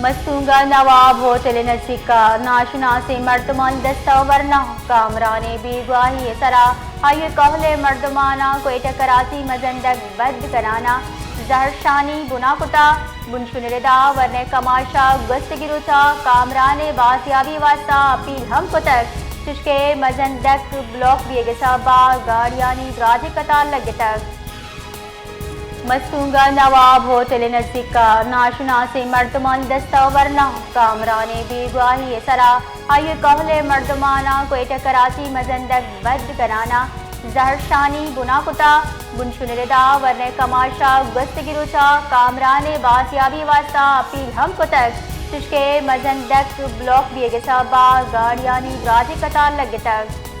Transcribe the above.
مستونگ ءَ نواب ہوٹل ءِ نزیک ءَ ناشناسیں مردمانی دست ءَ ورنا، کامران ءِ بیگواہی ءِ سرا آئی ءِ کہول ءِ مردماناں کوئٹہ کراچی مزن ڈک بند کنان ءَ زہرشانی بنا کتا۔ بنشون ءِ ردا ورنئے کماش ءَ گوستگیں روچ ءَ کامران ءِ بازیابی ءِ واستہ اپیل ہم کتگ، چشکہ مزن ڈک بلاک بیگ ءِ سبب ءَ گاڑیانی دراجیں قطار لگتگ۔ مستونگ ءَ نواب ہوٹل ءِ نزیک ءَ ناشناسیں مردمانی دست ءَ ورنا، کامران ءِ بیگواہی ءِ سرا آئی ءِ کہول ءِ مردماناں کوئٹہ کراچی مزن ڈک بند کنان ءَ زہرشانی بنا کتا۔ بنشون ءِ ردا ورنئے کماش ءَ گوستگیں روچ ءَ کامران ءِ بازیابی ءِ واستہ اپیل ہم کتگ، چشکہ مزن ڈک بلاک بیگ ءِ سبب ءَ گاڑیانی دراجیں قطار لگتگ۔